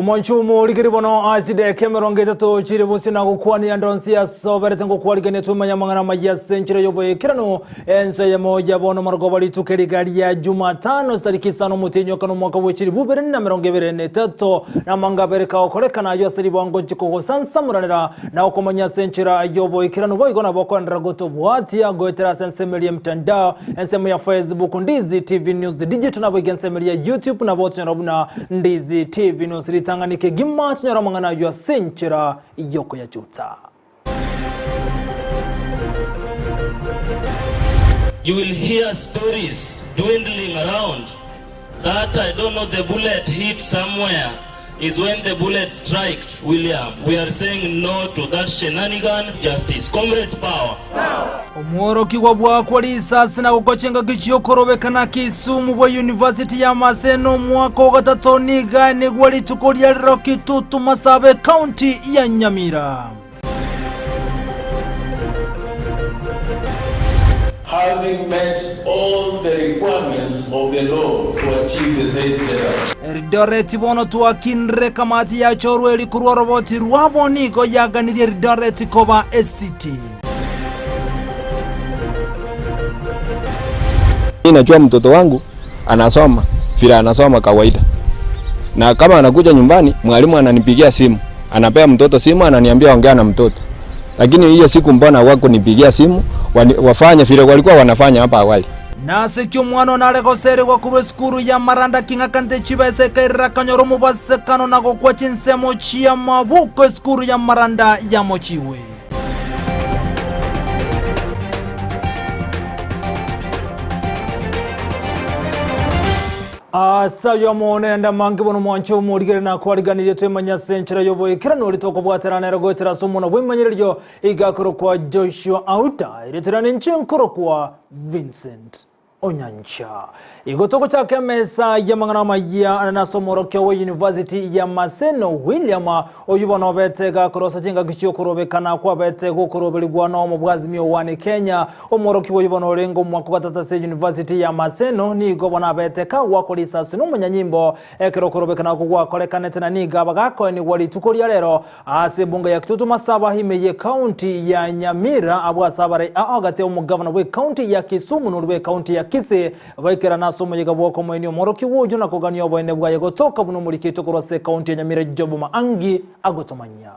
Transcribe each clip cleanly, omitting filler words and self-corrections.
Omwancho omorikeri bono achideka 30 chire bosio na gokwania ndonsi asoberete ngokwarigania twemanye amang'ana amaya ase enchera y'oboikeranu ense eyemo ya bono marogoba rituko eriga ria Jumatano chitariki isano omotienyi okane omwaka bwe chilifu bibere na 23 namanga abere kagokorekana ayio ase ribango chikogosansamoranera na okomanya ase enchera y'oboikeranu boigo nabo okoenderera gotobwatia goetera ase ensemo eria emitandao ensemo ya Facebook Ndizi TV News Digital naboigo ensemo eria ya YouTube nabo otonyora buna Ndizi TV News ritang'ani kegima tonyore amang'ana ayio ase enchera y'okoyachuta. You will hear stories dwindling around that I don't know the bullet hit somewhere is when the bullet striked William. We are saying no to that shenanigan justice. Comrades power. Omworokigwa bwakwa risasi na gokwa chingaki chi'okorobekana Kisumu bwa University ya Maseno omwaka ogatato niga nigwa rituko ria rero Kitutu Masabe County ya Nyamira. Having met all the requirements of the law to achieve the said status. Eldoret bono twakinire ekamati yachorwa eri korwa oroboti rwabo nigo yaganirie Eldoret koba esiti. Mimi najua mtoto wangu anasoma vile anasoma kawaida, na kama anakuja nyumbani mwalimu ananipigia simu, anapea mtoto simu, ananiambia ongea na mtoto. Lakini hiyo siku mbona hawakunipigia simu wafanye vile walikuwa wanafanya hapa awali. Nase ki omwana one are goserigwa korwa esukuru ya Maranda king'akanete chibesa ekairera akanyora omobasekano na gokwa chinsemo chi'amabuko esukuru ya Maranda yamochigwe. Ase ayio amo nende amange bono mwanche omorigere na kwariganirie twemanye ase enchera y'oboikeranu oria tokobwaterana nere goetera ase omwana bw'emanyererio iga akorokwa Joshua Auta eritera ninche nkorokwa Vincent Onyancha. Igo togochaka emesa y'amang'ana amayia nase omworokia we University ya Maseno William oyio bono obete gakorosa chingaki chi'okorobekana kwabete gokoroberigwa n'omobwazimio one Kenya. Omworokigwa oyio bono orenge omwaka ogatato ase University ya Maseno nigo bono abete kagwakwa risasi n'omonyanyimbo ekero okorobekana okwo gwakorekanete na nigo abagakoenigwa rituko ria rero Ase ebunge ya Kitutu Masaba ime y'ecounty ya Nyamira abwo ase abarai ao gati y'omogavana bw'ecounty ya Kisumu na oria bw'ecounty ya Kisii baikerana ase omoyega bw'okomoenia omworokigwa oyio na kogania oboene bwaye gotoka buna omorikito korwa ase ecounty ya Nyamira Job Maangi agotomanyia.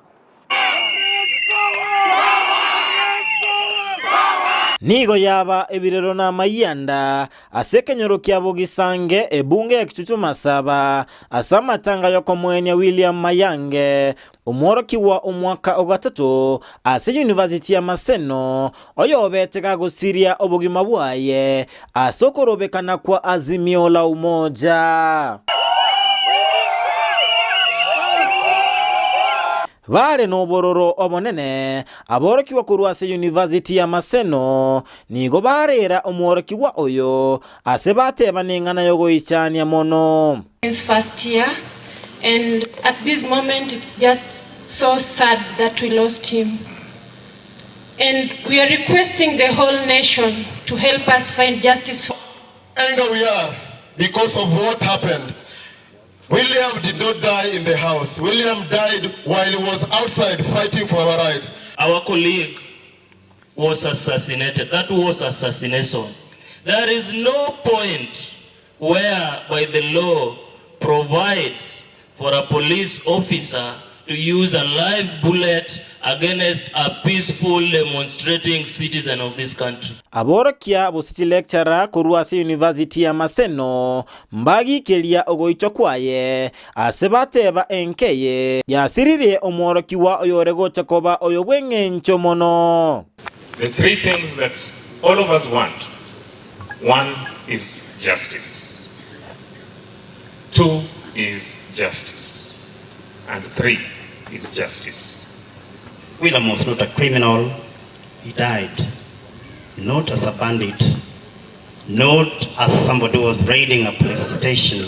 Nigo yaba ebirero na amayianda ase ekenyoro kia Bogisange, ebunge ya Kitutu Masaba, Ase amatanga y'okomoenia William Mayange, omworokigwa omwaka ogatato ase University ya Maseno, oyobete gagosiria obogima bwaye ase okorobekana kwa Azimio la Umoja. Bare nobororo obonene, aborokigwa korwa ase University ya Maseno nigo bareera omworokigwa oyo Ase bateba neng'ana y'ogoichania mono. His first year and at this moment it's just so sad that we lost him and we are requesting the whole nation to help us find justice for Anger we are because of what happened. William did not die in the house. William died while he was outside fighting for our rights. Our colleague was assassinated. That was assassination. There is no point where by the law provides for a police officer to use a live bullet against a peaceful demonstrating citizen of this country. Aborokia bose chilecturer korwa ase University ya Maseno mbagikeria ogoitwa kwaye, ase bateba enka eye yasiririe omworokigwa oyore gocha koba oyo bw'engencho mono. The three things that all of us want, one is justice, two is justice and three is justice. William was not a criminal, he died not as a bandit, not as somebody who was raiding a police station,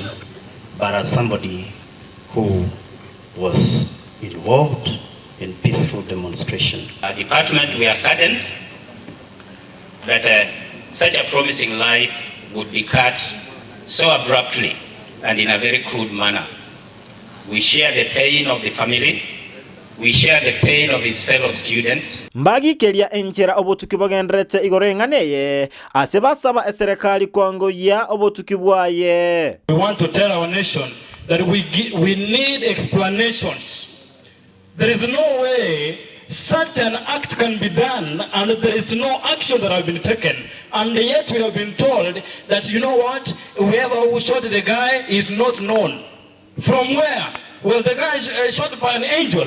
but as somebody who was involved in peaceful demonstration. Department, we are saddened that such a promising life would be cut so abruptly and in a very crude manner. We share the pain of the family, we share the pain of his fellow students. Mbagikeria enchera obotuki bogendererete igoro y'eng'ana eye, ase basaba eserekari koangoyia obotuki bwaye. We want to tell our nation that we, we need explanations. There is no way such an act can be done and there is no action that have been taken. And yet we have been told that, you know what, whoever who shot the guy is not known. From where? Was the guy shot by an angel?